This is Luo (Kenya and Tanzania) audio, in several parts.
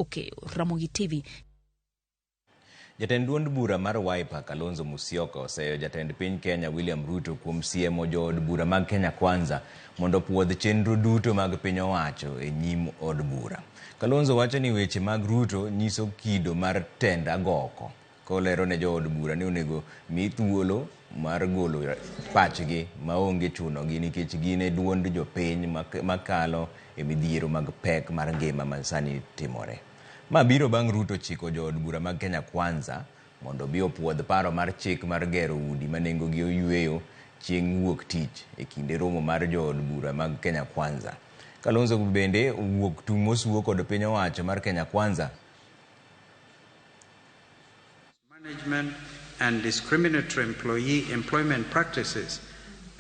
Okeyo, Ramogi TV. Jatend duond bura mar Wiper Kalonzo Musyoka oseyo jatend piny Kenya William Ruto kuom siemo jood bura mag Kenya Kwanza mondo opuodh chenro duto mag piny owacho e nyim od bura. Kalonzo wacho ni weche mag Ruto nyiso kido mar tend agoko kolero ne jood bura ni onego mi thuolo mar golo pachgi maonge chunogi nikech gin e duond jopiny makalo e midhiero mag pek mar ngima ma sani timore. Ma biro bang' Ruto chiko jood bura mag Kenya Kwanza mondo obi opuodh paro mar chik mar gero udi ma nengogi oyueyo chieng' wuok tich e kinde romo mar jood bura mag Kenya Kwanza. Kalonzo bende owuok tung' mosuo kod piny owacho mar Kenya Kwanza. Management and discriminatory employee employment practices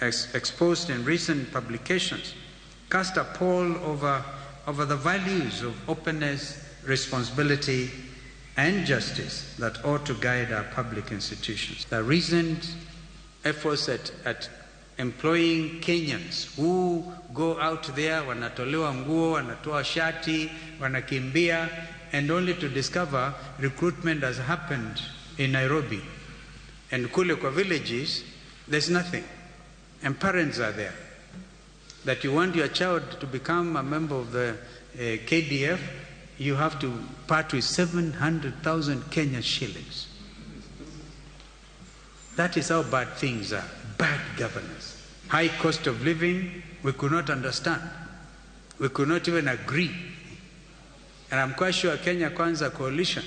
as exposed in recent publications cast a pall over the values of openness, responsibility, and justice that ought to guide our public institutions. The recent efforts at employing Kenyans who go out there, wanatolewa nguo, wanatoa shati, wanakimbia, and only to discover recruitment has happened in Nairobi. And kule kwa villages, there's nothing. And parents are there. That you want your child to become a member of the KDF, you have to part with 700,000 Kenya shillings. That is how bad things are. Bad governance. High cost of living, we could not understand. We could not even agree. And I'm quite sure Kenya Kwanza coalition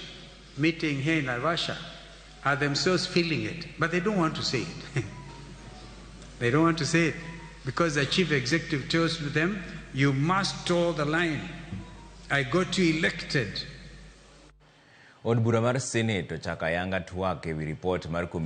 meeting here in Naivasha are themselves feeling it, but they don't want to say it. They don't want to say it because the chief executive tells them, "You must toe the line. I got you elected." Od bura mar Senate ochako ayanga twak ewi ripot mar